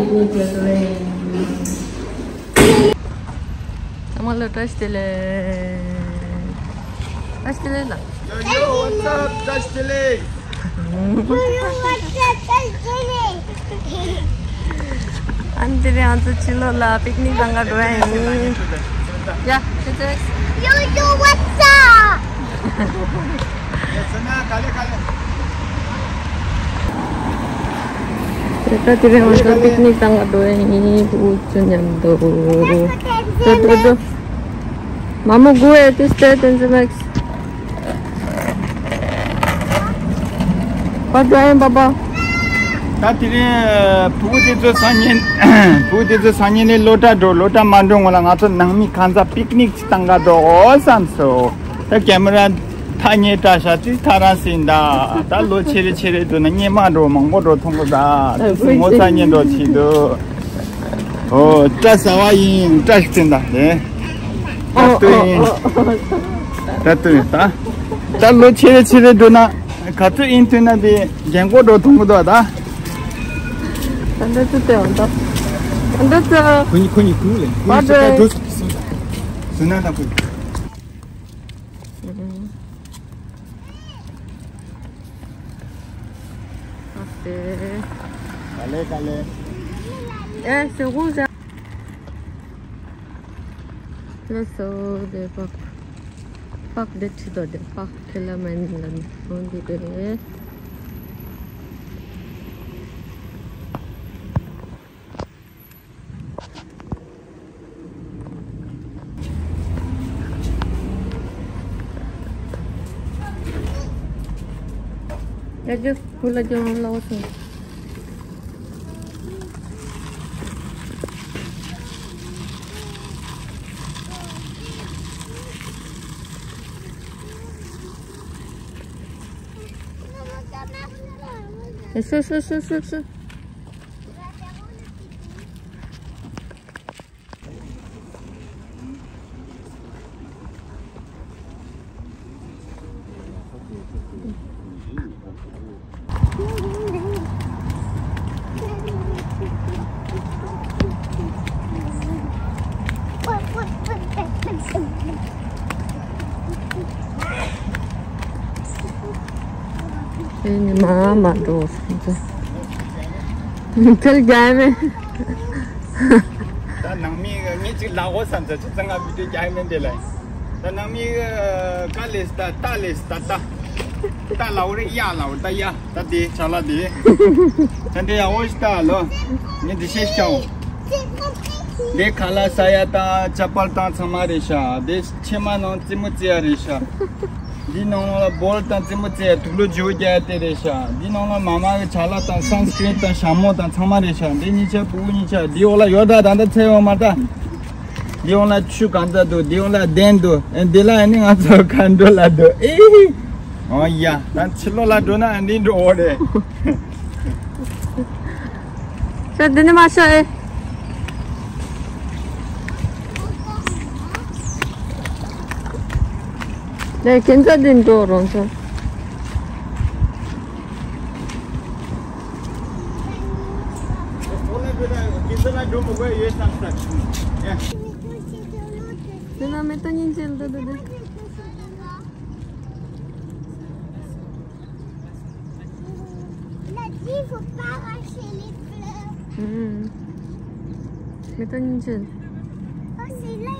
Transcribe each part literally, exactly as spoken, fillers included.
ཨ་མ་ལགས་བཀྲ་ཤིས་བདེ་ལེགས། བཀྲ་ཤིས་བདེ་ལེགས་ལགས། Yo, yo, what's up? བཀྲ་ཤིས་བདེ་ལེགས། ཨ་ནི་དེ་རིང་ང་ཚོ་ཕྱི་ལོགས་ལ་པིག་ནིག་གཏང་ག་འགྲོ་ཡ་ཡིན། ཡ། ཁྱེད་ཚོས། Yo, yo, what's up? དེ་ལྟར་དེ་རིང་ང་ཚོ་པིག་ནིག་གཏང་ག་འགྲོ་ཡ་ཡིན། ཕྲུ་གུ་ཚོ་མཉམ་དུ། འགྲོ་འགྲོ་འགྲོ། མ་མོ་དགུ་ཨེ་ཏིས་ཏེ་ཏེན་ཛི་མེག་སི། What do I, Baba? ད་དེ་རིང་ཕྲུ་གུ་དེ་ཚོ་སང་ཉིན། ཕྲུ་གུ་དེ་ཚོ་སང་ཉིན་ནས་སློབ་གྲྭ་འགྲོ། སློབ་གྲྭ་མ་འགྲོ་སྔོན་ལ་ང་ཚོ་ནང་མི་གང་ཟག་པིག་ནིག་ཅིག་གཏང་ག་འགྲོ་བསམ་སོང་། ད་ཀེ་མ་ར་ཐག་ཉེ་དྲགས་ཤག་ཅིག་ཐག་རང་ཟིན་ད། ད་ལོ་ཆེ་རེ་ཆེ་རེ་འགྲོ་ན་སྙེ་མ་འགྲོ་མང་པོ་འགྲོ་མཐོང་གི་ད། དེ་ཚོ་ངོ་ཚ་སྙེ་འགྲོ་བྱེད་འདུག་ཨོ། སྐྲ་ཟ་བ་ཡིན། སྐྲ་ཞིག་བཙེམ་ད་དེ། ད་ལྟོས་ཡིན། ད་ལྟོས་ཡིན་ད། ད་ལོ་ཆེ་རེ་ཆེ་རེ་འགྲོ་ན་ག་ཚོད་ཡིན་ཐུབ་ན་དེ་རྒན་གོག་འགྲོ་མཐོང་གི་འདུག་ད། ད་འདི་ཚོ་དེ་འོང་ད། ད་འདི་ཚོ། ཁོ་གཉིས་ཁོ་གཉིས་ཀུ་ལེ། ཁོ་གཉིས་ཚོ་ད་འགྲོ་སོང་ཟུར་ན་ད་ཁོ། Let's go, the park. Park, the chido, the park, Kelaman, on the day. Sure, sure, sure, sure, sure. ཨེ་ནི་མ་མ་འགྲོ་སོང་ཙང་། ཁྱེད་རྒྱལ་མེད། ད་ནང་མི་ངས་ཅིག་ལབ་དགོས་བསམ་ཚར། ཁྱེད་ཚང་ང་བི་ཌིའོ་རྒྱག་མིན་དེ་ལ། ད་ནང་མི་ཀ་ལེས་ད་ཏ་ལེས་ད་ཏ། ཏ་ལབ་རེད། ཡ་ལབ་ད་ཡ། ད་དེ་ཆ་ལ་དེ། ད་དེ་ཡ་འོ་ཞིག་ད་ལོ། ངས་འདི་ཤེས་ཀྱང་། དེ་ཁ་ལག་ཟ་ཡ་དང་ཅ་པལ་དང་ཚང་མ་རེད་ཤག་དེ་ཕྱེ་མ་ནང་རྩེད་མོ་རྩེ་ཡ་རེད་ཤག་འདི་ནང་ལ་བོལ་དང་རྩེད་མོ་རྩེ་ཡ། དུག་ལོག་བརྗེ་པོ་རྒྱག་ཡ་དེ་རེད་ཤག་འདི་ནང་ལ་མ་མ་གི་ཅ་ལག་དང་སན་སི་ཀྲིན་དང་ཞྭ་མོ་དང་ཚང་མ་རེད་ཤག་འདི་གཉིས་ཆ་ཕྲུ་གུ་གཉིས་ཆ། འདི་འོག་ལ་ཡོད་ད། ད་ལྟ་འཚོལ་ཡོང་མ་ད། འདི་འོག་ལ་ཆུ་གང་ཙམ་འདུག་འདི་འོག་ལ་གདན་འདུག་ཨེ་འདི་ལ་ཨ་ནི་ང་ཚོ་ག་འགྲོ་ལ་འདུག་ཨེ། ཨོ་ཡ། ད་ཕྱི་ལོགས་ལ་འགྲོ་ན་ཨ་འདི་འགྲོ་འོ་རེད། ཤོ་འདི་ནས་མར་ཤོག་ཨེ། ལས་ཁྱེད་ཚོ་འདི་འགྲོ་རོགས་བྱོས། དེ་ན་མེ་ཏོག་སྙིང་རྗེ་འདུག་འདུག་འདུག་ལ་ཅི་ཧྥུ་པ་ར་ཤེ་ལི་ཕི་ལེ། ཧུམ། མེ་ཏོག་སྙིང་རྗེ། ཨོ་སི་ལེ།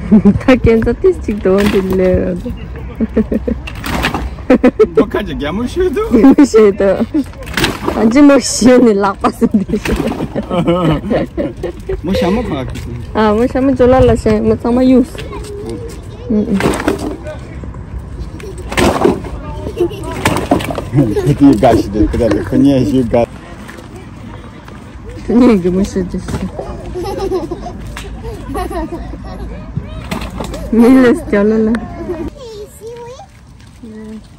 ད་ཁྱེད་ཚོ་ཏིས་ཅིག་དོན་དེ་ལས་ར། འདུག་ཁ་ཅིག་རྒྱ་མོ་ཤོད་དོ། རྒྱ་མོ་ཤོད་དོ། ཨ་ཅི་མོ་ཤོད་ནི་ལག་པ་ཟིན་དེ། མོ་ཞྭ་མོ་ཁ་ཁ་ཟིན། ཨ་མོ་ཞྭ་མོ་ཇོ་ལ་ལ་ཤ་མོ་ཚང་མ་གཡུགས། ཨུ་ཨུ། ཁོ་དེའི་དགའ་ཞིག་དེ་ཁོ་ད་ཁོ་ཉལ་ཞིག་དགའ། ངས་གི་མི་ཤེས་ཀྱི་ཤེས། མི་ལས་སྐྱ་ལ་ལ། ལས་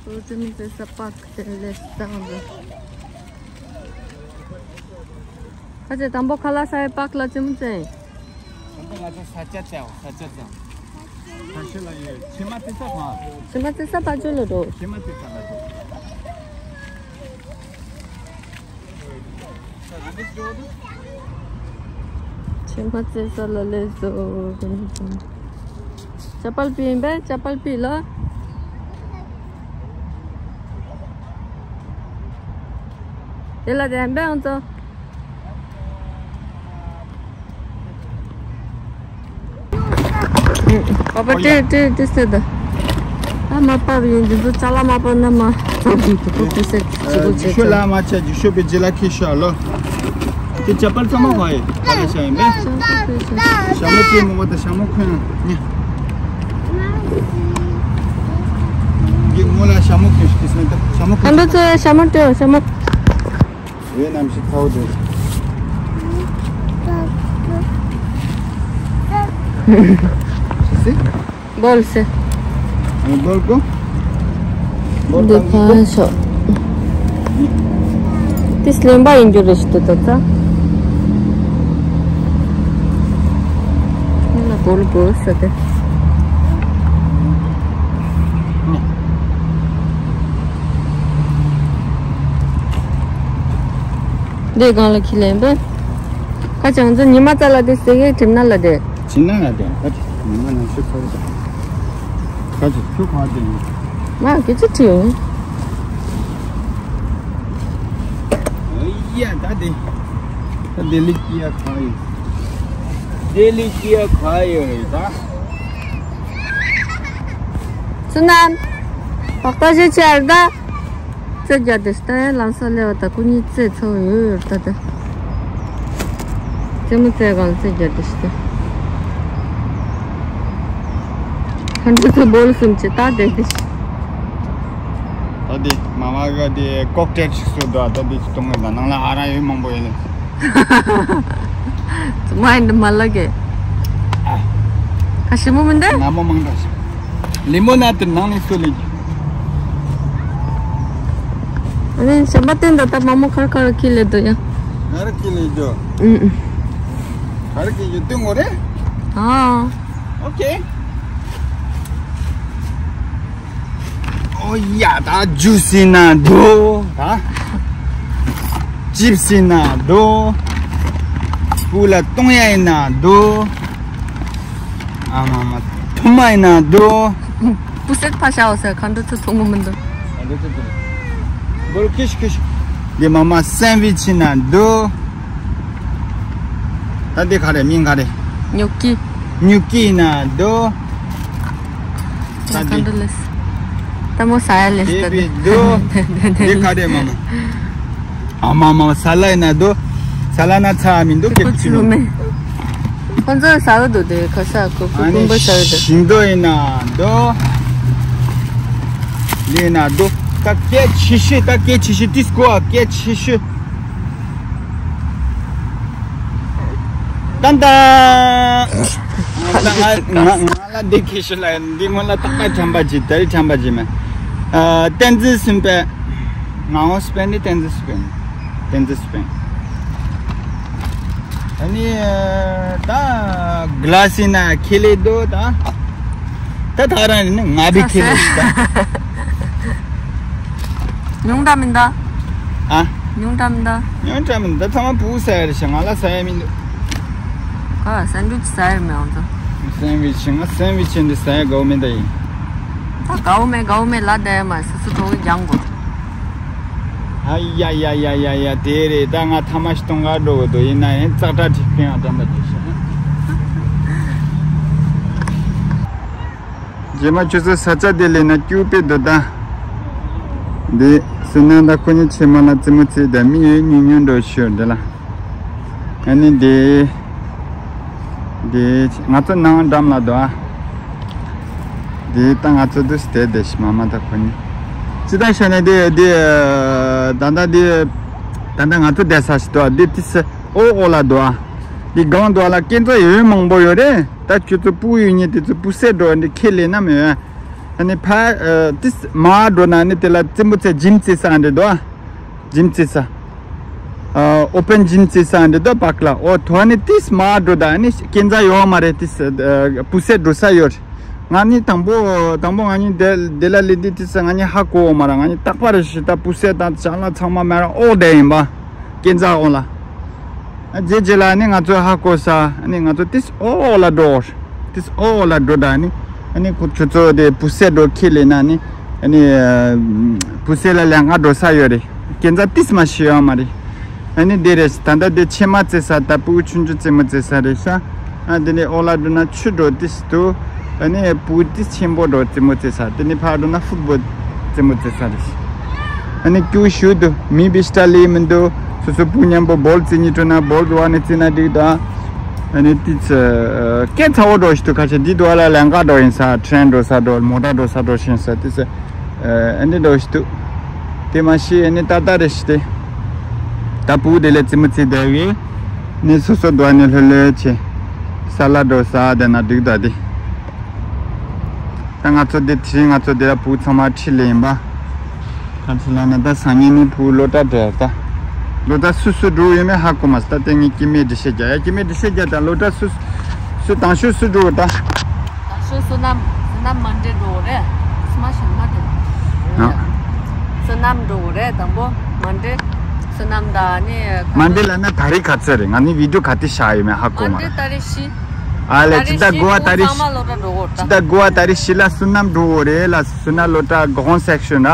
ཨོ་ཙི་མི་ཚེ་ས་པག་དེ་ལས་སྟངས་འདི། ཁ་ཆེ་དང་པོ་ཁ་ལག་ཟ་བའི་པག་ལ་ཙི་མི་ཙེ། ང་ཚོ་ས་ཆ་བཙལ་བ། ས་ཆ་བཙལ་བ། ས་ཆ་ལ་ཡོད། ཕྱེ་མ་བཙལ་ས་གང་། ཕྱེ་མ་བཙལ་ས་ཕར་ཕྱོགས་ལ་འགྲོ། ཕྱེ་མ་བཙལ་ས་ལ་འགྲོ། ཕྱེ་མ་བཙལ་ས་ལ་སླེབས་སོང་། ཅ་པལ་པི་ཡིན་པས། ཅ་པལ་པི་ལ། དེ་ལ་དེ་ཡིན་པས་ང་ཚོ། པ་པ་ཏྲེ་ཏྲེ་ཏྲེ་ཟེར་ད། ཨ་མ་པ་ཡིན། འདི་ཚོ་ཅ་ལག་མ་པ་ན་མ། ཚང་གི་དུ་ཁུ་ཁུ་ཟེར་ཅི་གོ་ཅེ། རྒྱུ་ཤོ་ལ་མ་ཆ། རྒྱུ་ཤོ་པའི་རྗེས་ལ་ཁྱེར་ཤོག་ལོ། དེ་ཅ་པལ་ཚང་མ་ག་ཡི་ག་ལ་ཤ་ཡིན་པས། ཞྭ་མོ་ཀྱི་མོ་བ་དང་ཞྭ་མོ་ཁོན་ནི། འདི་མོ་ལ་ཞྭ་མོ་ཁོན་ཞིག་གིས་ན། ད་ཞྭ་མོ་ཁོན། ཁ་འདུ་ཚོ་ཞྭ་མོ་སྤྲོད། ཞྭ་མོ། ཡོད་ནམ་ཞིག་ཚ་བོ་འདུག་སི་སི། སྦོལ་སེ། སྦོལ་གོ། སྦོལ་འདི་གང་གོ། ཕར་ཤོག་དེ་སླེན་པ་ཡིན་རྒྱུ་རེད་ཤི་ཏོ་ད་ཚ། ཡིན་ན་སྦོལ་སྦོལ་ཟེར་ཏེ། འདི་སྒང་ལ་ཁྱི་ལེན་པས། ཁ་བྱང་ཚོ་ཉི་མ་རྩ་ལ་དེ་སེ་གེ་གྲིམ་ན་ལ་དེ། གྲིམ་ན་ལ་དེ། ཁ་ཅིག་ཉི་མ་ནང་ཤུ་ཁ་བ་དེ། ཁ་ཅིག་ཁྱུ་ཁ་དེ། ང་སྐད་ཆ་དྲིས་ཡོང་། ཨ་ཡ་ད་དེ། ད་དེ་ལི་ཀི་ཡ་ཁ་ཡོད། དེ་ལི་ཀི་ཡ་ཁ་ཡོད་རེད་ད། ཚུ་ནམ། བག་ད་ཞེ་ཆེ་ཨར་ད། རྩེ་རྒྱ་དེ་ཤི་ད་ཡ་ལམ་སང་སླེབས་པ་ད་ཁོ་གཉིས་རྩེ་ཚོ་ཡོད་ཡོད་ད་ད། རྩེ་མོ་རྩེ་གང་རྩེ་རྒྱ་དེ་ཤི་ད། ཁ་འདྲ་ཚོ་སྦོལ་གསུམ་ཅི་ད་དེ་དེ་ཤི། ད་དེ་མ་མ་ག་དེ་ཀོག་ཊེལ་ཞིག་བཟོས་འདུག་ད་དེ་ཅི་གཏོང་གི་ད་ནང་ལ་ཨ་ར་ཡོད་མང་པོ་ཡོད་ལེ། མ་ཡིན་འདི་མ་ལ་གེ། ཁ་ཞིམ་པོ་མི་འདུག་ང་མོ་མང་དྲགས་ཤིག་ལི་མོ་ན་དེ་ནང་ནས་སུ་ལེགས། ཨ་ནི་ཞམ་པ་བསྟན་ད་ལྟ་མ་མོ་ཁར་ཁར་ཁྱི་ལེ་འདུག་ཡ། ཁར་ཁྱི་ལེ་འདུག་ཨུ་ཨུ། ཁར་ཁྱི་ཡོད་དུས་ངོ་རེ། ཨ། ཨོ་ཁེ། ཨོ་ཡ་ད་ཇུས་ཡིན་ན་འདུག་ད། ཅིབ་སི་ཡིན་ན་འདུག་སྤུ་ལ་གཏོང་ཡ་ཡིན་ན་འདུག་ཨ་མ་མ། ཐུ་མ་ཡིན་ན་འདུག་སྤུ་སེད་ཕ་ཤ་འོ་ཟེར་ཁ་འདྲ་ཚོ་ཐུང་ངུ་མི་འདུག་ཨ་འདྲ་ཚོ་ཐུང་། འབོར་ཁི་ཤི་ཁི་ཤི། འདི་མ་མ་སེན་ཝིཆ་ཡིན་ན་འདུག་ད་འདི་ག་རེ་མིང་ག་རེ། ཉོ་ཀི། ཉོ་ཀི་ཡིན་ན་འདུག་ད་འདི། ད་མོ་ས་ཡ་ལེ་སི་ད་འདི་འདུག་འདི་ག་རེ་མ་མ། ཨ་མ་མ་ས་ལ་ཡིན་ན་འདུག་ས་ལ་ན་ཚ་མི་འདུག་ཁེ་ཁོ་ཚུ་མེ། ཁོ་ཚོ་ཟ་གི་འདུག་དེ་ཁ་ས་ཁོ་ཁོ་ཨ་ནི་ཀུན་པ་ཟ་གི་འདུག་ཤིང་ཏོག་ཡིན་ན་འདུག་ལེ་ན་འདུག་ད་སྐད་ཆེ་ཤོས། ད་སྐད་ཆེ་ཤོས་དིས་ཀོ་ཨ་སྐད་ཆེ་ཤོས། ཏན་ཏན། ང་ང་ང་ང་ལ་འདི་ཁེ་ཤི་ལ་འདི་སྔོན་ལ་ཏག་ཏག་ཁྲམ་པ་ཅིག་ད་རེས་ཁྲམ་པ་ཅིག་མེད། ཨ་བསྟན་འཛིན་སུམ་པས། ང་འོ་སྤེན་འདི་བསྟན་འཛིན་སུམ་པས། བསྟན་འཛིན་སུམ་པས། ཨ་ནི་ད་ག་ལ་སི་ན་ཁེ་ལེ་དོ་ད། ད་ད་རང་ནི་ང་བི་ཁེ་ལེ་ད། ཉུང་འདྲ་མིན་ད། ཨ། ཉུང་འདྲ་མིན་ད། ཉུང་འདྲ་མིན་ད་ཚང་མ་བུ་ཟ་ཡ་རེད་ཤག་ང་ལ་ཟ་ཡ་མི་འདུག་ཨ་སན་ཝིཆ་ཟ་ཡ་མེད་འོང་ད། སན་ཝིཆ་ང་སན་ཝིཆ་འདི་ཟ་ཡ་དགའ་བོ་མེད་ད་ཡིན། ད་དགའ་བོ་མེད་དགའ་བོ་མེད་ལ་ད་ཡ་མ་སོ་སོ་གྲོགས་ཀྱི་རྒྱང་དགོས། ཨ་ཡ་ཡ་ཡ་ཡ་ཡ་དེ་རེད་ད། ང་ཐ་མ་ཤི་གཏོང་ག་འགྲོ་གི་འདུག་ཡིན་ན་ཡང་ཙག་སྒྲ་ཁྲིག་ཕན་ཡང་དྲན་པ་བརྗོད་ཤག་རྗེས་མ་ཁྱོད་ཚོ་ས་ཆ་དེ་ལས་ན་སྐྱུག་པའི་འདུག་ད། འདི་སུ་ན་ད་ཁོ་གཉིས་ཆེ་མ་ལ་ཙི་མོ་ཙི་ད་མི་ཡོད་ཉུང་ཉུང་འགྲོ་ཤོར་འདི་ལ། ཨ་ནི་འདི། འདི་ང་ཚོ་ནང་འགྲམ་ལ་འདུག་ཨ། འདི་ད་ང་ཚོ་འདུག་སྟེ་བསྡད་ཤི་མ་མ་ད་ཁོ་གཉིས། ཅི་ད་ཤ་ན་འདི་འདི། ད་ད་འདི། ད་ད་ང་ཚོ་བསྡད་ས་ཞིག་འདུག་ཨ། འདི་ཏི་སི་ཨོ་ཨོ་ལ་འདུག་ཨ། འདི་སྒང་འདུག་ཨ་ལ་སྐྱེ་འཚོ་ཡོད་མང་པོ་ཡོད་རེད། ད་ཁྱོད་ཚོ་སྤུ་ཡོད་ཉེ་དེ་ཚོ་སྤུ་སེ་འགྲོ་འདི་ཁས་ལེན་ན་མེད། ཨ་ནི་ཕ། ཏིས་མ་འགྲོ་ན་ནི་དེ་ལ་རྩེད་མོ་རྩེ་འཇིམ་རྩེ་ས་འདྲེ་འདུག་ཨ། འཇིམ་རྩེ་ས། ཨོ་པན་ཇིམ་བྱེད་ས་འདི་ད་པག་ལ། ཨོ་ཐོ་ནི་ཏིས་མ་འགྲོ་ད་ནི་སྐྱེན་ཚ་ཡོད་མ་རེད། ཏིས་པུ་སེ་འགྲོ་ས་ཡོད། ང་ནི་དང་པོ་དང་པོ་ང་ནི་དེ་དེ་ལ་ལི་འདི་ཏིས་ང་ནི་ཧ་གོ་མ་ར། ང་ནི་རྟག་པར་ཞི་ད་པུ་སེ་དང་ཅ་ལག་ཚང་མ་མ་ར་ཨོ་དེ་ཡིན་པ། སྐྱེན་ཚ་ཨོ་ལ། རྗེས་རྗེས་ལ་ནི་ང་ཚོ་ཧ་གོ་ས་ནི་ང་ཚོ་ཏིས་ཨོ་ལ་འགྲོ། ཏིས་ཨོ་ལ་འགྲོ་ད་ནི་ཨ་ནི་ཁོ་ཁྱོད་ཚོ་དེ་པུ་སེ་འགྲོ་ཁྱེད་ལས་ན་ནི་ཨ་ནི་པུ་སེ་ལ་ལས་ང་འགྲོ་ས་ཡོད་རེད། སྐྱེན་ཚ་ཏིས་མ་ཤི་ཡོད་མ་རེད། ཨ་ནི་དེ་རེད། ད་ལྟ་དེ་ཆེན་མ་རྩེ་ས་ད་ཕྲུ་གུ་ཆུང་ཆུང་རྩེད་མོ་རྩེ་ས་རེད་ཤག་ཨ་དེ་ནས་ཨོ་ལ་འགྲོ་ན་ཆུ་འགྲོ་ཏིས་འདུག་ཨ་ནི་ཕྲུ་གུ་ཏིས་ཆེན་པོ་འགྲོ་རྩེད་མོ་རྩེ་ས། དེ་ནས་ཕར་འགྲོ་ན་ཕུཊ་བོལ་རྩེད་མོ་རྩེ་ས་རེད། ཨ་ནི་ཀྱུ་ཤུ་འདུག་མི་བི་ཤ་ལི་མི་འདུག་སོ་སོ་ཕྲུ་གུ་མཉམ་པོ་བོལ་རྩེ་སྙིང་བྲོ་ན་བོལ་འགྲོ་བ་ནས་རྩེ་ན་འགྲིག་ད། ཨ་ནི་ཏིས་སྐྱེན་ཚ་བོ་འགྲོ་ཞིག་འདུག་ཁ་ཆེ་འདི་འགྲོ་བ་ལ་ལན་ཀ་འགྲོ་ཡིན་ས། ཁྲེན་འགྲོ་ས་འགྲོ་མོ་ཊ་འགྲོ་ས་འགྲོ་ཤེས་ས་ཏིས། ཨ་ནི་འགྲོ་ཞིག་འདུག་དེ་མ་ཤེས་ཨ་ནི་ཏག་ཏག་རེད་ཤི་སྟེ། ད་ཕྲུ་གུ་དེ་ལས་རྩེད་མོ་རྩེ་བསྡད་ཡོད། ནི་སོ་སོ་འགྲོ་ནི་ལྷོད་ལྷོད་བྱེད། ས་ལ་འགྲོ་ས་དེ་ན་འགྲིག་ད་དེ། ད་ང་ཚོ་དེ་དེ་རིང་ང་ཚོ་དེ་ལ་ཕྲུ་གུ་ཚང་མ་ཁྲིད་ལེ་ཡིན་པ། ག་ཚོད་ལ་ན་ད་སང་ཉིན་ནི་ཕྲུ་གུ་སློབ་གྲྭ་འགྲོ་ཡ་ད། སློབ་གྲྭ་སུ་སུ་འགྲོ་ཡོད་མེད་ཧ་གོ་མ་སོང་། ད་དེ་ངས་སྐྱེ་དམན་འགྲེལ་བཤད་རྒྱག་ཡ། སྐྱེ་དམན་འགྲེལ་བཤད་རྒྱག་ད་སློབ་གྲྭ་སུ་སུ་དང་ཤོས་སུ་འགྲོ་ད། ད་ཤོ་བསོད་ནམས། བསོད་ནམས་མན་ཌེ་འགྲོ་གི་རེད། སི་མ་ཤིན་མ་དེ། ཨ། བསོད་ནམས་འགྲོ་གི་རེད་དང་པོ། མན་ཌེ། བསོད་ནམས་ད་ནི། མན་ཌེ་ལ་ན་ད་རེས་ག་ཚོད་རེད། ང་ནི་བི་ཌིའོ་ག་དེ་བཞག་ཡོད་མེད་ཧ་གོ་མ་མན་ཌེ་རེད། ད་རེས་བཞི། ཨ་ལས་ད་ཅི་ད་རེས་གོ་བ་ད་རེས་བཞི། ཚང་མ་སློབ་གྲྭ་འགྲོ་གི་རེད་ད། ཅི་ད་གོ་བ་ད་རེས་བཞི་ལ་བསོད་ནམས་འགྲོ་གི་རེད་ལ་བསོད་ནམས་སློབ་གྲྭ་གོང་སེག་ཤོན་ར།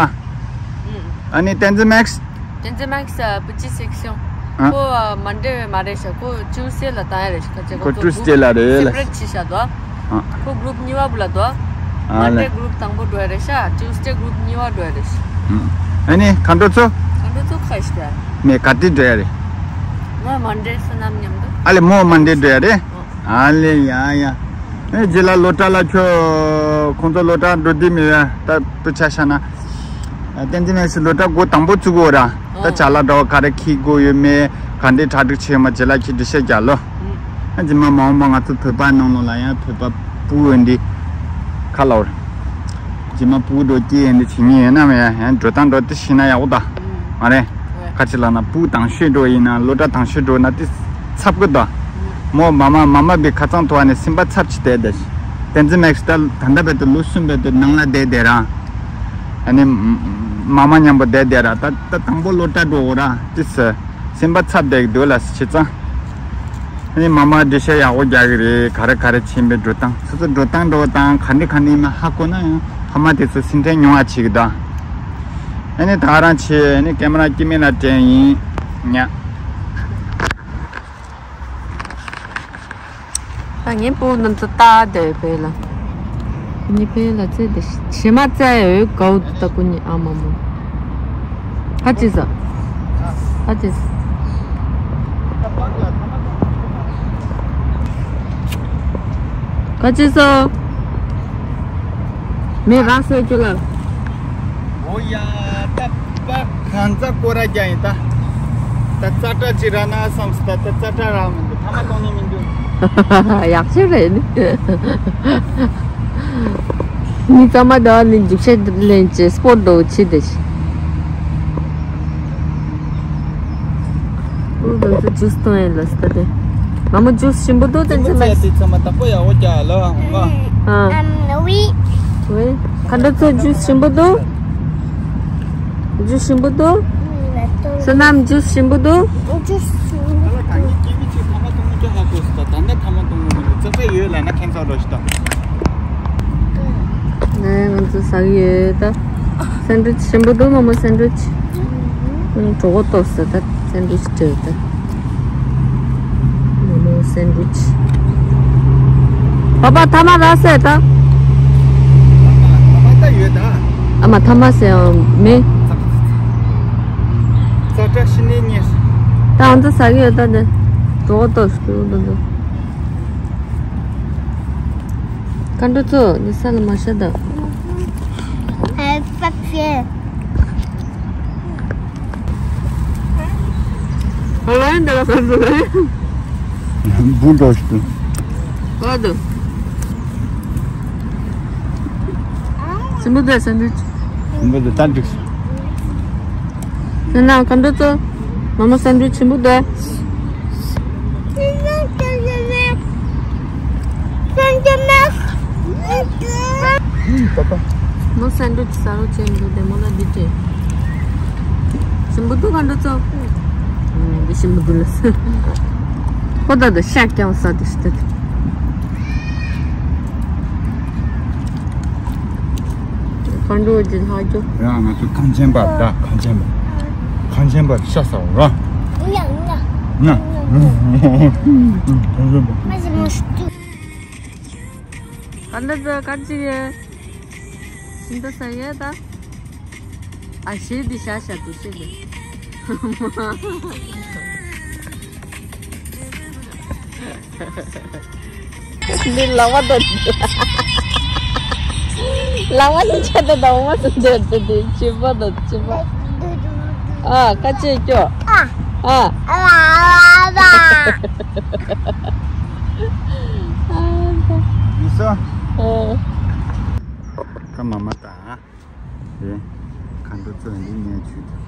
ཨ་ནི་བསྟན་འཛིན་མེག་སི། བསྟན་འཛིན་མེག་སི་ཨ་པི་ཅི་སེག་ཤོན། ཨ། ཁོ་ཨ་མན་ཌེ་མ་རེད་ཤག་ཁོ་ཊུ་སི་ཌེ་ལ་བཏང་ཡ་རེད་ཤག་ཁ་ཅིག་ཁོ་ཊུ་སི་ཌེ་ལ་རེད་ལ། སེ་པ་རེཊ་བྱས་ཤག་དོ། ཨ། ཁོ་གུ་རུབ་གཉིས་པ་བུ་ལ་དོ། ཨ་མན་ཌེ་ལ། གུ་རུབ་དང་པོ་འགྲོ་ཡ་རེད་ཤག་ཊུ་སི་ཌེ་གུ་རུབ་གཉིས་པ་འགྲོ་ཡ་རེད་ཤག་ཨ་ནི་ག་འགྲོ་ཚོ། ག་འགྲོ་ཚོ་ཁ་ཤི་ར། མེད་ག་དེ་འགྲོ་ཡ་རེད། ང་མན་ཌེ་བསོད་ནམས་མཉམ་དུ། ཨ་ལེ་མོ་མན་ཌེ་འགྲོ་ཡ་རེད། ཨ། ཨ་ལེ་ཡ་ཡ། ཨེ་རྗེས་ལ་སློབ་གྲྭ་ལ་ཁྱོད་ཁོང་ཚོ་སློབ་གྲྭ་འགྲོ་འདི་མེད་ཡ་ད་པུ་ཆ་ཤ་ན། བསྟན་འཛིན་མེག་སི་སློབ་གྲྭ་འགོ་དང་པོ་བཙུགས་གོ་ར། ད་ཅ་ལག་འདྲ་བ་ག་རེ་འཁྱེར་དགོས་ཡོད་མེད་ག་འདྲའི་གྲ་སྒྲིག་བྱས་ཡོད་མ་རྗེས་ལ་ཁྱེད་འགྲེལ་བཤད་རྒྱག་ལོ། ཨ་རྗེས་མ་མ་འོངས་པ་ང་ཚོ་བོད་པ་ནང་ལོགས་ལ་ཡང་བོད་པ་ཕྲུ་གུ་འདི་ཁ་ལོར། རྗེས་མ་ཕྲུ་གུ་འགྲོ་སྐྱེས་འདི་བྱེད་ཉེན་ཡོད་ན་མེད་ཡ་ཡང་འགྲོ་སྟངས་འགྲོ་དེ་ཤེས་ན་ཡག་པོ་ད། མ་རེད། ཁ་ཅིག་ལ་ན་ཕྲུ་གུ་དང་ཤོས་འགྲོ་ཡིན་ན་སློབ་གྲྭ་དང་ཤོས་འགྲོ་ན་དེ་ཚབ་གི་ད། མོ་མ་མ་མ་མ་བའི་ཁ་ཚང་ཐོག་ནས་སེམས་པ་ཚབ་ཅིག་བསྡད་བསྡད། བསྟན་འཛིན་མེག་སི་ད་ད་ལྟ་བར་དུ་ལོ་གསུམ་བར་དུ་ནང་ལ་བསྡད་བསྡད་ར། ཨ་ནི་མ་མ་མཉམ་པོ་བསྡད་བསྡད་ར་ད་ད་དང་པོ་སློབ་གྲྭ་འགྲོ་འོ་ར་དེ་ཚོ་སེམས་པ་ཚབ་བསྡད་ཀྱི་འདུག་ལ་བྱས་ཙང་། ཨ་ནི་མ་མ་འགྲེལ་བཤད་ཡག་པོ་རྒྱག་གི་རེད། ག་རེ་ག་རེ་ཕྱིན་པའི་འགྲོ་སྟངས་སོ་སོ་འགྲོ་སྟངས་འགྲོ་སྟངས་ག་འདྲ་ག་འདྲ་ཡིན་མིན་ཧ་གོ་ན་ཡང་ཕ་མ་དེ་ཚོ་སེམས་ཁྲལ་ཉུང་བ་བྱེད་ཀྱི་འདུག་ཨ་ནི་ད་རང་ཆེ་ཨ་ནི་ཀེ་མ་ར་སྐྱེ་དམན་ལ་སྤྲད་ཡིན་ཉ། ད་ངའི་སྤུ་གུ་རྣམས་ཚོ་ལྟ་བསྡད་ཡོད་ཕེ་ལ། ངའི་ཕེ་ལ་རྩེ་དེ་བྱེ་མ་རྩེ་ཡོད་གའུ་ད་ཀུ་ཉི་ཨ་མ་མོ། ཧ་ཅི་ས། ཧ་ཅི་ས། ཀ་ཅི་ས། མེ་ར་སོ་ཅུ་ལ། ཨོ་ཡ་ད་པ་གང་ཙ་ཀོ་ར་རྒྱ་ཡིན་ད། ད་ཙ་ཏྲ་ཅི་ར་ན་བསམ་སི་ད་ད་ཙ་ཏྲ་ར་མི་འདུག་ཐ་མ་གཏོང་ནི་མི་འདུག་ཡག་ཤོས་རེད་ནི། ནི་ཙ་མ་ད་ནི་འཇུག་ཤེས་ལེན་ཅེ་སྤོར་འགྲོ་ཆི་དེ་ཤི། ཨུ་ད་ཚོ་ཇུས་གཏོང་ཡིན་ལ་སི་ད་དེ། མ་མོ་ཇུས་ཞིམ་པོ་འདུག་དེ་ཚོ་མ་ཞིམ་པོ་ཚ་དེ་ཚོ་མ་དག་པོ་ཡག་པོ་རྒྱག་ལ་ཨ། ཨ་ཝི། ཝི། ཁ་འདྲ་ཚོ་ཇུས་ཞིམ་པོ་འདུག་ཇུས་ཞིམ་པོ་འདུག་བསོད་ནམས་ཇུས་ཞིམ་པོ་འདུག་ཇུས་ཞིམ་པོ་འདུག་ད་ལ་ད་ངས་སྐྱེ་མི་ཆེ་ཐ་མ་གཏོང་མི་ཅོ་ཧ་གོ་སི་ད་ད་ནི་ཐ་མ་གཏོང་མི་མི་འདུག་ཙག་ཙག་ཡོད་ལ་ན་ཁྱེད་ཚོ་རོ་ཤི་ད། ནས་ང་ཚོ་ཟ་གི་ཡོད་ད། སེན་ཌི་ཝིཆ་ཞིམ་པོ་འདུག་མ་མོ་སེན་ཌི་ཝིཆ། ཨང་གྲོད་ཁོག་ལྟོགས་སོང་ད་སེན་ཌི་ཝིཆ་སྤྲད་ད། མ་མོ་སེན་ཌི་ཝིཆ། པ་པ་ཐ་མ་ར་སེ་ད། ཨ་མ་ད་ཡོད་ད། ཨ་མ་ཐ་མ་སེ་ཡང་མེད། ཙག་ཙག་ཤི་ནས་ཉེས། ད་ང་ཚོ་ཟ་གི་ཡོད་ད་ནི། གྲོད་ཁོག་ལྟོགས་སོང་ད་ད། ཀན་ཀྲོ་ཚོ་འདི་ས་ལ་མ་ཤ་ད། ཨེ་ཕ་ཕྱེ། ཨ་ལ་འདི་ལ་ཁ་འདུག་ལ། འབུ་འགྲོ་ཞིག་ཏུ། ཨ་འདུག་སིམ་པོ་དེ་སེན་ཌི་ཝིཆ། སིམ་པོ་དེ་ད་འགྲིག་སོང་། ན་ན་ཀན་ཀྲོ་ཚོ། Mama, sandwich ཆེན་པོ་འདུག་མོ་སན་ཌི་ཝིཆ་ཟ་རོགས་བྱས་འདུག་དེ་མོ་ལ་འདི་སྤྲད། ཞིམ་པོ་འདུག་མཁའ་འགྲོ་ཚོ། ཨུམ། འདི་ཞིམ་པོ་འདུག་ལ་ཟེར། ཁོ་ད་ད་ཤ་རྐྱང་ཟ་དེ་ཤི་ད་དེ། མཁའ་འགྲོ་གྱི་ལྷག་རྒྱུ། ཡང་ང་ཚོ་གངས་ཅན་པ་ད་གངས་ཅན་པ། གངས་ཅན་པ་ཤ་ཟ་འོང་ར། ང་། ང་། གངས་ཅན་པ། ག་འདྲ་ཟ་ག་ཅི་ཡེ། ཤིན་ཏུ་ས་ཡས་ད། ཨ་ཤེས་འདི་ཤ་ཤ་འདུག་ཤེས་འདི། འདི་ལག་པ་དང་། ལག་པ་དང་ཆ་དང་དང་མ་སུ་འདི་འདི་འདི་ཕྱི་པ་དང་ཕྱི་པ། ཨ་ཁ་ཆེ་སྐྱོ། ཨ། ཨ། ཨ། ཨ། ཡིན་སོང་། ཨ། ཁ་མ་མ་དང་། དེ། མཁའ་འགྲོ་ཚོ་འདི་ངས་ཆུ་དང་།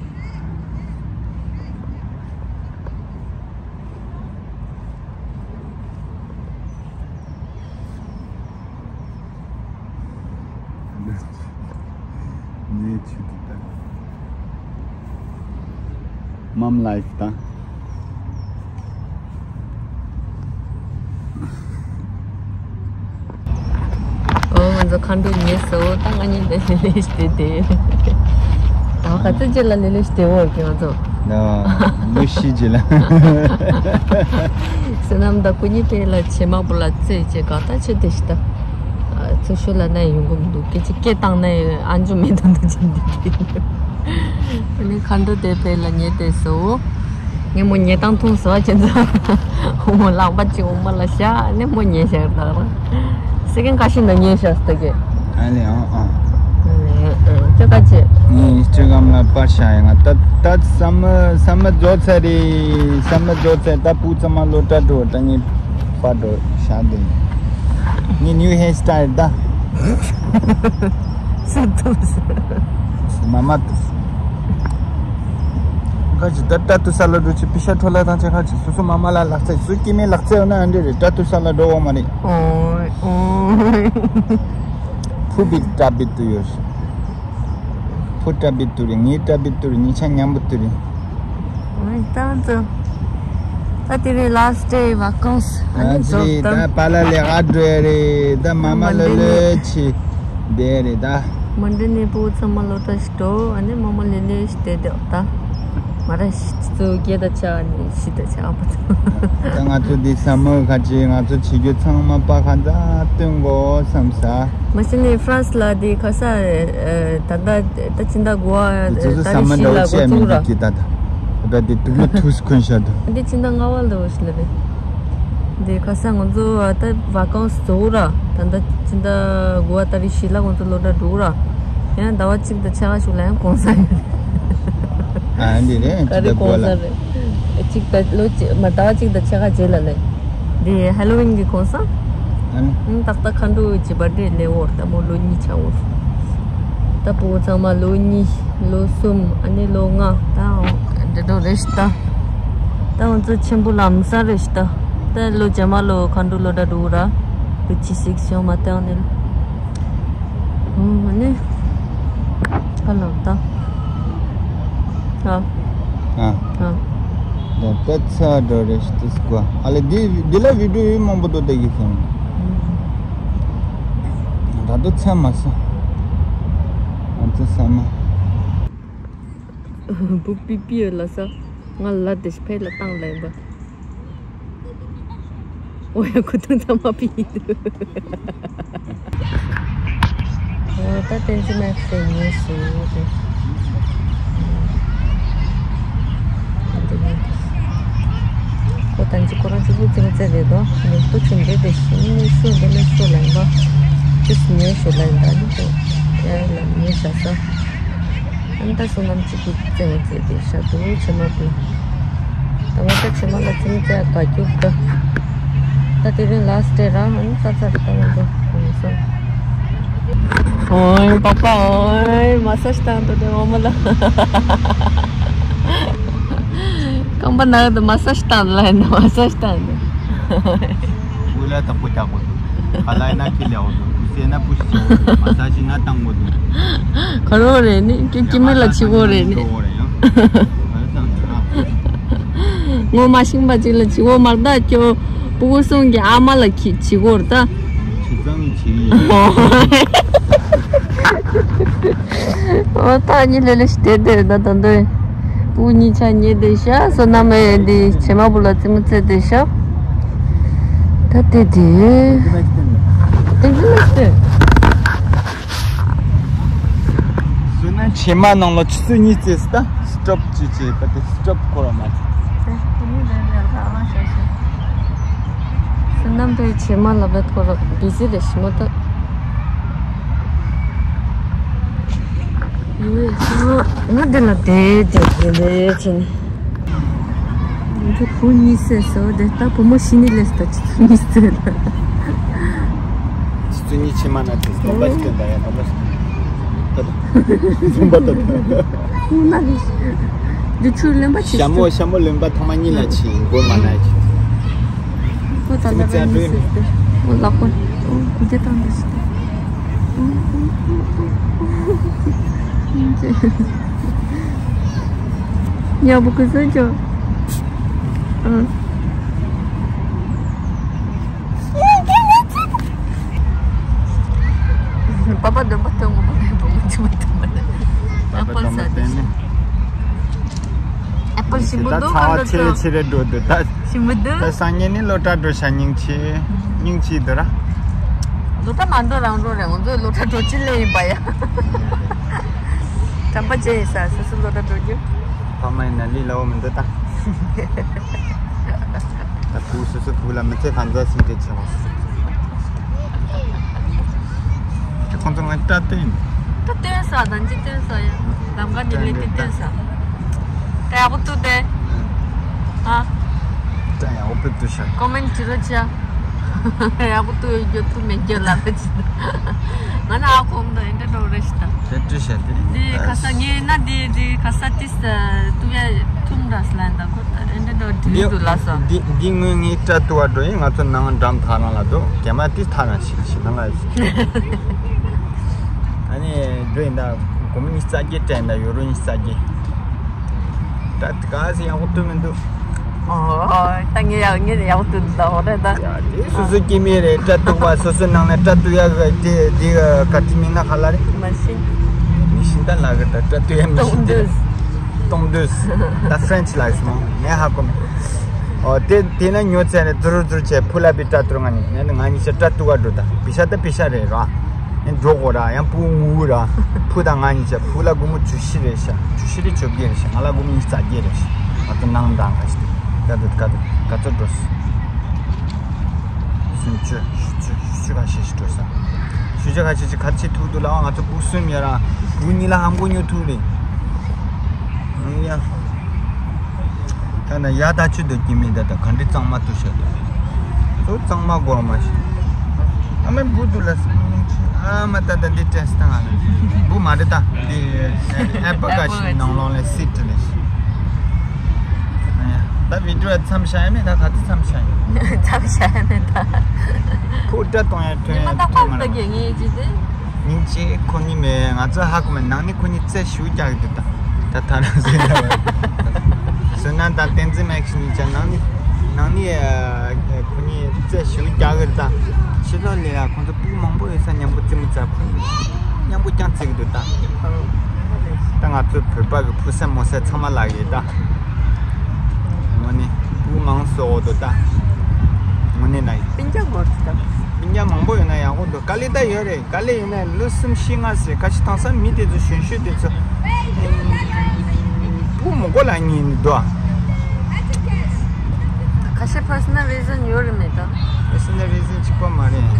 ངས་ཆུ་དང་། མམ་ལའིཕ་དང་། ཨོ། ང་ཚོ་མཁའ་འགྲོ་ཉེ་སོ། ད་ང་གཉིས་འདི་ལི་ལི་ཞིག་དེ་དེ། ད་ག་ཚོད་རྗེས་ལ་ལི་ལི་ཞིག་དེ་འོར་གི་ང་ཚོ། ལོ་བཞི་རྗེས་ལ། བསོད་ནམས་དང་སྐུ་ཉིད་ཕེ་ལ་བྱེ་མ་བུ་ལ་རྩེ་བྱེད་ག་ད་ཆེ་དེ་ཞིག་ད། ཚོ་ཤོད་ལ་ན་ཡོང་གི་མི་འདུག་སྐད་ཅིག་སྐད་བཏང་ན་ཨ་འཇུ་མེད་དོན་དུ་ཕྱིན་འདི་དེ། ཨ་ནི་མཁའ་འགྲོ་དེ་ཕེ་ལ་ཉེ་དེ་སོ། ངས་མོ་ཉལ་སྟངས་མཐོང་སོང་ཁྱེད་ཚོ། འོ་མོ་ལག་པ་གཅིག་འོ་མ་ལ་བཞག་ནས་མོ་ཉལ་བཞག་ད་ར། སེ་ཀེན་ཁ་ཤས་ནང་ཉལ་བཞག་སྟེ་གི། ཨ་ལེ་ཨང་ཨང་། ཨ་ལེ་ཨང་ཨང་། ཁྱོད་ཁ་ཆེ། ངས་ཨིན་སི་ཊ་གྷ་རམ་ལ་པར་བཞག་ཡ། ང་ད་ད་ས་མ་ས་མ་རྫོགས་ཚར་རེད། ས་མ་རྫོགས་ཚར། ད་སྤུ་ཚང་མ་ལོ་ཏྲ་འགྲོ། ད་ངས་པར་འགྲོ་བཞག་དེ། ངས་ནིའུ་ཧེར་སི་ཊལ་ད། སུ་ཐུབ་སུ། མ་མ་ཐུབ། ཁ་ཅིག་ད་ཏྲ་ཏུ་ས་ལ་འགྲོ་ཆེ་པི་ཤ་འཕྲོ་ལ་དང་ཆེ། ཁ་ཅིག་སོ་སོ་མ་མ་ལ་ལག་རྩལ་སུ་སྐྱེ་མེད་ལག་རྩལ་ཡོད་ན་ཨ་འདྲ་རེད། ཏྲ་ཏུ་ས་ལ་འགྲོ་འོ་མ་རེད། ཨོ་ཨོ། ཕུ་བིད་ཏྲ་བིད་ཏུ་ཡོད། ཕུ་ཏྲ་བིད་ཏུ་རེད། ངའི་ཏྲ་བིད་ཏུ་རེད། གཉིས་ཆ་མཉམ་པོ་ཏུ་རེད། ཨོ་ད་ཚོ། ད་དེ་རིང་ལ་སི་ཊི་ཌེ་ཝ་ཀན་སི་ཨ་ནི་ཨ་ཟི་རྫོགས་རེད། ད་པཱ་ལགས་ལས་ཀ་འགྲོ་ཡ་རེད། ད་མ་མ་ལ་ལོས་ཆེ་བསྡད་རེད་ད། མོན་ཌེ་ནས་སྤུ་གུ་ཚང་མ་སློབ་གྲྭ་ཞིག་འགྲོ། ཨ་ནི་མོ་མོ་ལི་ལི་ཞིག་བསྡད་བསྡད་ད། ང་རང་ཞིག་ཚོ་རྒྱལ་དང་ཆ་ནི་ཞིག་དང་ཆ་བ་ད། ད་ང་ཚོ་འདི་ས་མོ་ཁ་ཅིག་ང་ཚོ་བྱེད་རྒྱུ་ཚང་མ་པ་ཁ་ཛ་སྟོན་དགོས་བསམ་ས། མ་གཞི་ནས་ཧྥ་རན་སི་ལ་འདི་ཁ་ས་ད་ལྟ་ད་ཕྱི་ཟླ་དགུ་བ་འདི་ཚོ་ད་ས་རེས་མོ་བཞི་འདྲ་བོ་ལ་འགོ་བཅད་མི་བཙུགས་ར། འདུག་གི་ད་ད། ད་འདི་དུག་ལོ་ཐུགས་སུ་འཁོན་ཤ་འདུག་འདི་ཕྱི་ཟླ་ལྔ་བ་ལ་འོ་ཞིག་ལ་རེད། འདི་ཁ་སང་ང་ཚོ་ད་ཝ་ཀན་སི་རྫོགས་ར། ད་ལྟ་ཕྱི་ཟླ་དགུ་བ་ད་རེས་བཞི་ལ་ང་ཚོ་སློབ་གྲྭ་འགྲོ་ར། ཡང་ཟླ་བ་གཅིག་དང་ཕྱེད་ཀ་ཞིག་ལ་ཡང་གུང་སེང་ཡོད་རེད། ཨ་འདི་རེད། ག་རེ་ཕྱི་ཟླ་དགུ་བ་གུང་སེང་ལ། རེད། གཅིག་ད་ལོ་གཅིག་མ་ཟླ་བ་གཅིག་དང་ཕྱེད་ཀ་རྗེས་ལ་ལས། འདི་ཧེ་ལོ་ཝིན་གྱི་གུང་སེང་། ཨ་ནི། ཨང་ཏག་ཏག་མཁའ་འགྲོ་གྱི་བར་ཌེ་ལས་འོར་ད་མོ་ལོ་གཉིས་ཆགས་འོར། ད་སྤུ་གུ་ཚང་མ་ལོ་གཉིས། ལོ་གསུམ། ཨ་ནི་ལོ་ལྔ། ད་འདི་འགྲོ་རེད་ཤི་ད། ད་ང་ཚོ་ཆེན་པོ་ལམ་སང་རེད་ཤི་ད། ད་ལོ་རྗེས་མ་ལོ་མཁའ་འགྲོ་སློབ་གྲྭ་འགྲོ་ར། ལོ་གཅིག་ཞིག་བྱུང་མ་ཐག་ནི། ཨོ་ཨ་ནི། ཧ་ལམ་ད། ཨ། ཨ། ཨ། ད་ད་ཚ་འགྲོ་རེད་ཤི་ད་སྐུ། ཨ་ལེ་འདི་འདི་ལ་བི་ཌིའོ་མང་པོ་འདུག་བལྟ་གི་སོང་། ད་དུང་ཚ་མ་སོང་། ང་ཚོ་ས་མ། བུ་པི་པི་ཡོད་ལ་ས། ང་ལ་དེ་ཕེ་ལ་བཏང་ལེན་པ། འོ་ཡ་ཁུ་ཐུང་ཚང་མ་པི་ཡི་འདུག་འོ་ད་བསྟན་འཛིན་མེག་སི་ཉེ་སུ་རེད། ཁོ་ད་ཅི་ཁོ་རང་ཅི་ཕུག་ཙེ་ཙེ་རེད་དོ། ཉེ་སུ་ཆུང་འདྲེ་དེ་ཤི་ནི་སུ་འདི་ནི་སུ་ལེན་པ། ཅི་སུ་ཉེ་སུ་ལེན་ད་ནི་ཁོ་ཡ་ལ་ཉེ་ཤ་ས། ཨན་ད་སོ་ནམ་ཅིག་གི་བཙན་བཙན་དེ་ཤ་དུ་ཆེ་མ་པི། ད་བ་ད་ཆེ་མ་ལ་ཚིམ་ཙེ་ག་རྒྱུག་ད། ད་དེ་རིང་ལ་སི་ཊི་ཌེ་ར་ཨན་ཙ་ཙ་རེ་ད་ང་ཚོ་གོང་སོང་། ཨོའི་པ་པ་ཨོའི་མ་སཱ་ཇི་བཏང་འདུག་དེ་འོ་མ་ལ། རྐང་པ་ན་གི་འདུག་མ་སཱ་ཇི་བཏང་ལ་ཡིན་ན་མ་སཱ་ཇི་བཏང་འདུག་དབུ་ལ་བདག་པོ་རྒྱག་དགོས་འདུག་ག་ལ་ཡིན་ན་ཁྱི་ལས་འོ་འདུག་དབུ་སེ་ན་པུ་ཤི་བྱེད་འོ་འདུག་མ་སཱ་ཇི་ང་བཏང་དགོས་འདུག་ག་རོ་རེད་ནི་ཀྱི་ཀྱི་མི་ལ་ཆི་གོ་རེད་ནི། ངོ་མ་ཤིང་པ་ཅིག་ལ་ཆི་གོ་མར་ད་ཀྱོ་པུ་གུ་སོང་གི་ཨ་མ་ལ་ཁྱི་ཆི་གོ་ར་ད། ཆི་ཙང་ནི་ཆི་ཡི། ཨོ་ད་ཉི་ལེ་ལེ་ཞིག་དེ་དེ་ད་ད་འདོད། པུ་གུ་གཉིས་ཆ་ཉེ་དེ་ཤ་སོ་ན་མེ་འདི་ཆེ་མ་བུ་ལ་ཙི་མུ་ཙེ་དེ་ཤ། ད་དེ་དེ། དེ་ཙི་མུ་ཙེ། སོ་ན་ཆེ་མ་ནང་ལ་ཆུ་ཚོད་གཉིས་ཙེ་སི་ད་སི་ཊོབ་ཅི་ཅི་པ་དེ་སི་ཊོབ་ཁོ་ར་མ་ཅི། སོ་ན་པའི་ཆེ་མ་ལ་བེད་ཁོ་ར་བི་ཟི་རེ་ཤི་མོ་ད། ཡུལ་ང་འདི་ལ་བསྡད་བསྡད་བསྡད་བྱས་ནས། འདི་བུ་གཉིས་བསད་སོ་དེ་ད་བུ་མོ་ཤི་ནི་ལས་ད་ཆུ་ཚོད་གཉིས་བསད་ལ། ཆུ་ཚོད་གཉིས་ཕྱི་མ་ན་དེ་སྟོང་པ་ཞིག་སྟོན་ད་ཡ་སྟོང་པ་ཞིག་ད་ད་སྟོང་པ་ད་ད། ཁོང་ན་ལས་འདི་ཆུ་ལེན་པ་ཆེ་ཤ་མོ་ཤ་མོ་ལེན་པ་ཐོག་མ་གཉིས་ལ་ཕྱིན་མགོ་མ་ན་ཡ་ཁོ་ད་ལ་ར་མི་སྲིད་དེ། ཨོ་ལག་པ། ཨོ་གུ་དེ་བཏང་འདི་ཞིག་དེ། ཉ་བུ་གུ་སོ་ཅོ། ཨ། པ་པ་འདོན་པ་སྟོན་དགོས་པ་མེད་པ་མ་ཅི་མ་ཐུབ་པ་ནས། པ་པ་འདོན་པ་སྟོན་ནས། ཨེ་པལ་ཞིམ་པོ་ད་འདུག་ཚ་བ་ག་འདྲ་ཆེ་རེ་ཆེ་རེ་འགྲོ་འདུག་ད་ཞིམ་པོ་འདུག་ད་སང་ཉིན་ནི་སློབ་གྲྭ་འགྲོ་ཤ་སྙིང་ཆེ། སྙིང་ཆེ་འདུག་ར། སློབ་གྲྭ་མ་འགྲོ་རང་འགྲོ་རེད། ང་ཚོའི་སློབ་གྲྭ་འགྲོ་ཅི་ལེ་ཡིན་པ་ཡ། དམ་པ་ཅན་ཡིན་ས་སོ་སོ་སློབ་གྲྭ་འགྲོ་རྒྱུ། ཕ་མ་ཡིན་ན་ལི་ལ་འོ་མི་འདུག་ད། ད་བུ་སོ་སོ་བུ་ལ་མི་ཚེ་གང་ཚ་སིང་དེ་ཆེ་བ། ཁོང་ཚོ་ང་སྐྲ་བཏོན། སྐྲ་བཏོན་ས་དང་ཅི་བཏོན་ས་ཡ། ལམ་ཁ་ནས་ལེ་ཏི་བཏོན་ས། ད་ཡག་པོ་ཏུ་དེ། ཨ། ད་ཡག་པོ་ཏུ་ཤ། ཀོ་མེན་བྲི་རོགས་བྱ། ཡག་པོ་ཏུ་ཡོད་རྒྱུ་ཏུ་མེད་རྒྱུ་ལ་ད་ཅི། ང་ན་ཨ་ཁོང་དང་ཨེ་འདྲ་འགྲོ་རེ་ཞིག་དང་། དེ་བྲི་ཤ་དེ། འདི་ཁ་ས་ངས་ན་འདི་འདི་ཁ་ས་ཏིས་ཏུ་ཡ་ཐུམ་ར་སི་ལན་དང་ཁོ་ད་ཨེ་འདྲ་འགྲོ་འདི་འདུག་ལ་ས། འདི་འདི་དངོས་ངའི་སྐྲ་བཏུ་བ་འགྲོ་ཡིན། ང་ཚོ་ནང་འགྲམ་ཐག་རང་ལ་འགྲོ་གད་མ་ཏིས་ཐག་རང་ཞིག་ཞིག་ནང་ལ། ཨ་ནི་འགྲོ་ཡིན་ད་སྒོར་མོ་ཉི་ཤུ་རྩ་བརྒྱད་སྤྲད་ཡིན་ད་ཡོ་རོ་ཉི་ཤུ་རྩ་བརྒྱད། ད་ག་ཟེ་ཡག་པོ་བཏུ་མི་འདུག་ཨོ། ད་ངས་ཡག་ངས་ཡག་པོ་བཏུ་འདུག་ད་འོ་རེད་ད། ཡ་དེ་སོ་སོ་སྐྱེ་མེད་རེད། སྐྲ་བཏུ་བ་སོ་སོ་ནང་ནས་སྐྲ་བཏུ་ཡག་གི་དེ་དེ་ག་ག་དེ་མིན་ན་ཧ་ལ་རེད། མ་ཤེས། མི་ཤེས་ད་ལ་གི་ད་སྐྲ་བཏུ་ཡག་མི་ཤེས་དེ། སྟོང་དུས། ད་French ལ་སོང་ངས་ཧ་གོ་མེད། ཨོ་དེ་དེ་ན་ཉོ་ཚེ་ནས་ཛུ་རུ་ཛུ་རུ་བྱས་ཕུ་ལ་བི་སྐྲ་བཏུ་ང་ནི་ང་ནི་ང་ཉི་ཤ་སྐྲ་བཏུ་བ་འགྲོ་ད་པི་ཤ་ད་པི་ཤ་རེད་ར། ཡང་འགྲོ་དགོས་ར་ཡང་བུ་ངུ་ར། བུ་དང་ང་གཉིས་ཆ་བུ་ལ་སྒོར་མོ་བཅུ་བཞི་རེད་ཤག་བཅུ་བཞི་རེད་བཅོ་བརྒྱད་རེད་ཤག་ང་ལ་སྒོར་མོ་ཉི་ཤུ་རྩ་བརྒྱད་རེད་ཤག་ང་ཚོ་ནང་འདང་ག་ཞིག་དེ་ག་དུ་ག་དུ་ག་ཚོད་འགྲོ་སོང་། སུམ་ཅུ་བཞི་ཅུ་བཞི་ཅུ་ཁ་ཤས་ཤིག་འགྲོ་ས། བཞི་ཅུ་ཁ་ཤས་ཤིག་ག་ཚོད་ཐུག་འདུག་ལ་ང་ཚོ་བུ་གསུམ་ཡོད་ར་བུ་གཉིས་ལ་ཧམ་གོ་ཉོ་ཐུག་རེད། ཡ། ད་ན་ཡ་ད་ཆུ་དོ་ཀྱི་མི་ད་ད་ག་འདྲི་གཙང་མ་ཏུ་ཤ་དོ། ཚོ་གཙང་མ་སྒོར་མ་ཤི། ཨ་མའི་བུ་དུ་ལ་སི་མི་ཆི་ཨ་མ་ད་ད་འདི་ཏྲེས་ད་ང་ལ་བུ་མ་རེད་ད་འདི་ཨེ་པ་ག་ཤི་ནང་ལོང་ལ་སི་ཏྲི་ལ་ཤི། ད་བི་ཌི་ཡོ་མཚམས་བཞག་ཡ་མེད་ད་ག་ཚོད་མཚམས་བཞག་ཡ། མཚམས་བཞག་ཡ་མེད་ད། ཁོ་སྐྲ་གཏོང་ཡ་ཐོན་ཡ་ཐོན་མ་རེད། ཉིན་གཅིག་ཁོ་གཉིས་མེད་ང་ཚོ་ཧ་གོ་མེད་ནང་ནི་ཁོ་གཉིས་རྩེ་ཞུ་རྒྱག་གི་འདུག་ད་ད་ཐ་ན་ཟེར་ཡ་བ། བསོད་ནམས་དང་བསྟན་འཛིན་མེག་ཤི་གཉིས་ཀྱང་ནང་ནི་ནང་ནི་ཁོ་གཉིས་རྩེ་ཞུ་རྒྱག་གི་ད་ཕྱི་ལོགས་ལས་ལ་ཁོང་ཚོ་སྤུ་གུ་མང་པོ་ཡོད་ས་མཉམ་པོ་རྩེད་མོ་རྩེ་ཁོ་གཉིས་མཉམ་པོ་ཀྱང་རྩེ་གི་འདུག་ད། ད་ང་ཚོ་བོད་པ་གི་ཕུ་སེ་མོ་སེ་ཚང་མ་ལག་ཡོད་ད། དངོས་གནས་སྤུ་གུ་མང་སོ་འོ་དོ་ད། དངོས་གནས་ན་ཡིན། སྤུན་ཀྱག་མོ་ད། སྤུན་ཀྱག་མང་པོ་ཡོད་ན་ཡག་པོ་འདུག་དཀའ་ལས་ད་ཡོད་རེད། དཀའ་ལས་ཡོད་ན་ལོ་གསུམ་བཞི་ལྔ་ཟེར་ཁ་ཤས་དེང་སང་མི་དེ་ཚོ་གཞོན་གཞོན་དེ་ཚོ་སྤུ་གུ་མང་པོ་ལ་ཉིན་འདུག་ཁ་ཤས་personal reason ཡོད་རེད་མེད་ད། personal reason གཅིག་པ་མ་རེད།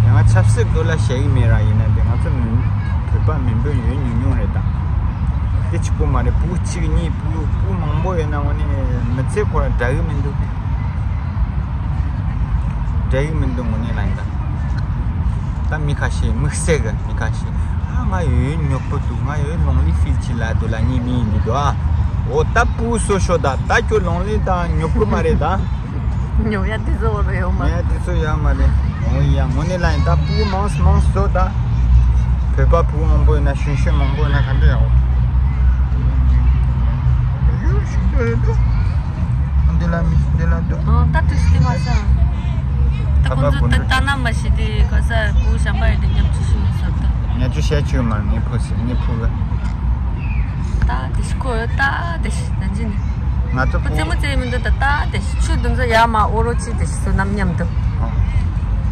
ཡང་ང་ཆབ་སྲིད་སྐོར་ལ་བཤད་ཀྱི་མེད་ར། ཡིན་ན་དེ་ང་ཚོ་མི་བོད་པ་མི་འབོད་ཡོད་ཉུང་ཉུང་རེད་ད། དེ་གཅིག་པོ་མ་རེད། སྤུ་གུ་གཅིག་གཉིས་སྤུ་གུ་སྤུ་གུ་མང་པོ་ཡོད་ན་འོ་ནི་མི་ཚེ་ཁོ་ར་འདྲ་གི་མི་འདུག་འདྲ་གི་མི་འདུག་དངོས་གནས་ལ་ཡིན་ད། ད་མི་ཁ་ཤས་དམིགས་བསལ་གི་མི་ཁ་ཤས་ཨ་ང་ཡོད་ཉོག་པོ་འདུག་ང་ཡོད་lonely feel ཅི་ལ་འདུག་ལ་ངའི་མི་ཡིན་འདི་འདུག་ཨ། འོ་ད་ཕྲུ་གུ་གསོ་ཤོག་ད། ད་ཁྱོད་ལོང་ལིན་ད་ཉོབ་གི་མ་རེད་ད། ཉོ་ཡ་དེ་ཚོ་བོར་ཡོད་མ། ཉོ་ཡ་དེ་ཚོ་ཡོད་མ་རེད། འོ་ཡ་དངོས་གནས་ལ་ཡིན་ད། ཕྲུ་གུ་མང་མང་གསོ་ད། བོད་པ་ཕྲུ་གུ་མང་པོ་ཡོད་ན། གཞོན་གཞོན་མང་པོ་ཡོད་ན་ག་འདྲ་ཡོད། ཡོད་ཤིག་ཏུ་ཡོད་དོ། འདི་ལ་མི་འདི་ལ་འདུག་ཨོ་ད་དུས་དེ་མ་ས། ད་ཁོང་ཚོ་ད་ལྟ་ན་མ་ཤི་དེ་ག་ས་ཕྲུ་གུ་གཞན་པ་ཡོད་དེ་ཉམས་ཆུ་ཤི་ཡོད་ས་ད། ཉམས་ཆུ་བཤད་ཆུ་མ་ངའི་ཕྲུ་གུ་ངའི་ཕྲུ་གུ། ད་དེ་ཤི་ཁོ་ད་དེ་ཤི་ན་ཅི་ནི། ང་ཚོ་ཁོ་རྩེད་མོ་རྩེ་མི་འདུག་ད་ད་དེ་ཤི་ཆུ་དུམ་ཚ་ཡ་མ་འོ་རོ་ཅི་དེ་ཤི་བསོད་ནམས་མཉམ་དུ།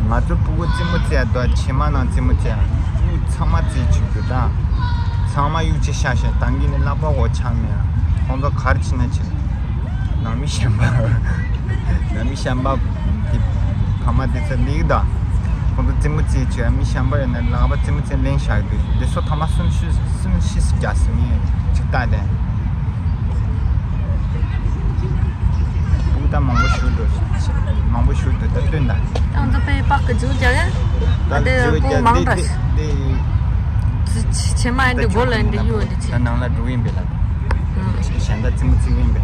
ང་ཚོ་ཕྲུ་གུ་རྩེད་མོ་རྩེ་ཡ་དོ་ཕྱི་མ་ནང་རྩེད་མོ་རྩེ་ཡ་ཕྲུ་གུ་ཚང་མ་རྩེ་ཆུ་རྒྱུ་ད། ཚང་མ་གཡུག་ཅི་ཤ་ཤ་ད་གིན་ནི་ལག་པ་འོ་ཆག་མེད་ཡ། ཁོང་ཚོ་གར་ཕྱིན་ན་ཕྱིན། ནང་མི་གཞན་པ། ནང་མི་གཞན་པ་དེ་ཕ་མ་དེ་ཚོ་ལིག་ད། ཁོང་ཚོ་རྩེད་མོ་རྩེ་ཆོག་མི་གཞན་པ་ཡོད་ན་ལག་པ་རྩེད་མོ་རྩེ་ལེན་བཞག་དུས་འདི་ཚོ་ཐ་མ་གསུམ་ཤུ་གསུམ་ཤི་སི་རྒྱ་སི་མི་ཅིག་ལྟ་དེ། ཕྲུ་གུ་ད་མང་པོ་ཞུ་འགྲོ། མང་པོ་ཞུ་འདུག་ད་སྟོན་ད། ཁོང་ཚོ་པའི་པག་གི་འཇུག་རྒྱག་ཡ། ད་དེ་འཇུག་ཕྲུ་གུ་རྒྱག་མང་དྲགས། དེ་དེ་ཕྱི་མ་འདི་མགོ་ལ་འདི་གཡུག་འདི་ད་ཆེ། ནང་ལ་འགྲོ་ཡིན་པས་ལ། ཨང་། གཞན་དག་རྩེད་མོ་རྩེ་ཡིན་པས།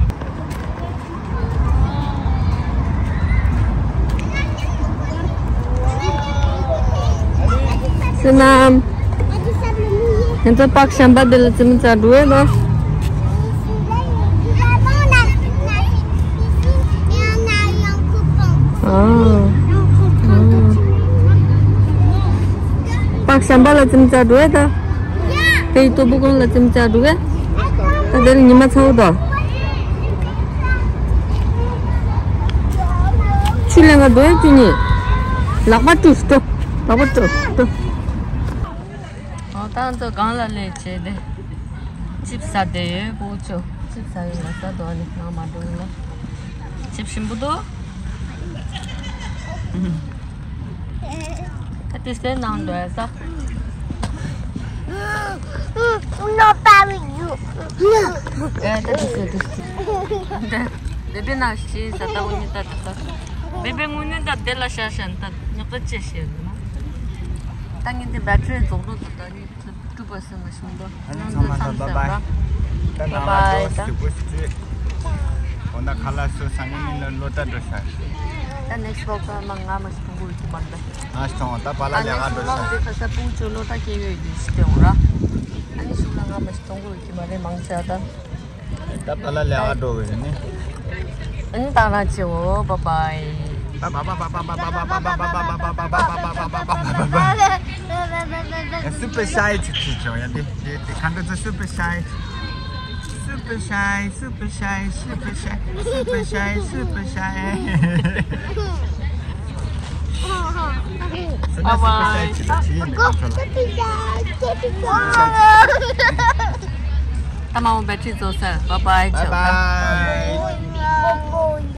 བསོད་ནམས། ཁྱེད་ཚོ་པག་གཞན་པ་འདི་ལ་རྩེད་མོ་རྩེ་འགྲོ་ཡས་དོ། ཨང་། ཨང་། པག་གཞན་པ་ལ་རྩེད་མོ་རྩེ་འགྲོ་ཡས་དོ། དེ་ཡི་སྟོབས་པོ་ཀུན་ལ་རྩེད་མོ་རྩེ་འགྲོ་གས། ད་དེ་ལ་ཉི་མ་ཚ་བོ་དང་། ཆུ་ལེན་ག་འགྲོ་ཡས་ཆུ་ནི། ལག་པ་བཀྲུ་འགྲོ། ལག་པ་བཀྲུ་འགྲོ། ཨོ་ད་ང་ཚོ་སྒང་ལ་སླེབས་བྱས་ཏེ། ཅིབ་ཟ་བསྡད་ཡོད། ཕྲུ་གུ་ཚོ་ཅིབ་ཟ་ཡོད་ལ་ཟ་དོ་ནི་ང་མ་འགྲོ་ལ། ཅིབ་ཞིམ་པོ་འདུག་ད་དེ་སེ་ནང་འགྲོ་ཡ་ས། No, Paris, you. ཨེ་ད་དེ་སེ་དེ་སེ། འདི་འདི་ནང་ཞིག་ས་ད་འུ་ནི་ད་ད་ས། བེ་བེ་ངུ་ནི་ད་དེ་ལ་ཤ་ཤ་ད་ཉག་ད་ཅེ་ཤེ་ན། ད་ངས་འདི་བེ་ཊི་རི་རྫོགས་འགྲོ་འདུག་ད་ནི་ཀྲུ་པ་སེ་མ་ཤོང་དོ། ཨ་ནི་ཚང་མ་ལ་བཱའི་བཱའི། ད་ནང་ལ་འགྲོ་ཞུ་དགོས་ཞུ། འོ་ན་ཁ་ལག་སོ་སང་ཉིན་ལ་ལོ་ཏྲ་འགྲོ་ཤག་ད་next vlog་ལ་ང་མ་ཞིག་གཏོང་དགོས་ཀྱི་མ་རེད། ཨ་ཞིག་གཏོང་བ་ད་པཱ་ལགས་ལས་ཀ་འགྲོ་ཤག་ད་next vlog དེ་ཁ་ས་ཕྲུ་གུ་ཚོ་ལོ་ཏྲ་སྐྱེ་ཡོད་ཡོད་ཞིག་སྟེ་འོང་ར། ཨ་ནི་ཞུགས་ལ་ང་མ་ཞིག་གཏོང་དགོས་ཀྱི་མ་རེད་མང་ཆེ་ད། ད་པཱ་ལགས་ལས་ཀ་འགྲོ་བའི་ནི། ཨ་ནི་ད་རང་ཆེ་བོ་bye bye། Super shy ཆུ་ཆུ་ཆུ་ཡ་དེ་དེ་གང་འདྲ་ཚོ་super shy། Super shy, super shy, super shy, super shy, super shy. Bye bye. ད་མ་འོང་བེ་ཊི་རི་རྫོགས་ཚར། Bye bye. Bye bye.